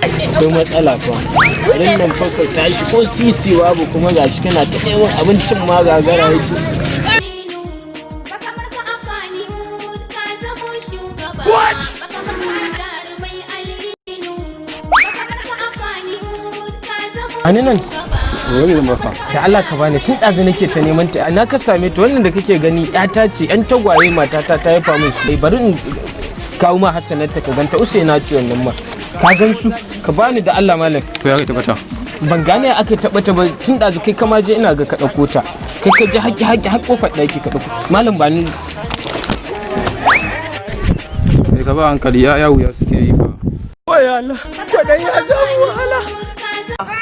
Akwai matsala fa. Garin nan fa ka tashi ko sisi babu, kuma gashi kana ta neman abincin ma gagara yake. Baka marka amfani, ka zamo shugaba. Baka marka jarumai alinu. Baka marka amfani, ka zamo Ani nan. shugaba. Wani zan baka? Da Allah ka bani, tun ɗazu nake ta neman ta. Na ka same ta? Wannan da kake gani ƴata ce, ƴan tagwaye matata ta haifa min su. Bari in kawo ma Hassanarta ka ganta. Usaina ce wannan ma. Ka gan su, ka bani da Allah, malam. To, ya kai tabbata? Ban gane aka taɓa ta ba. Tun ɗazu kai kama je, ina ga ka ɗauko ta. Kai ka je haƙi haƙi har ƙofar ɗaki ka ɗauko. Malam, ba ni. Kai, ka ba hankali, ya wuya suke yi ba. Wai Allah, kwaɗayi ya zama wahala. Ka zamo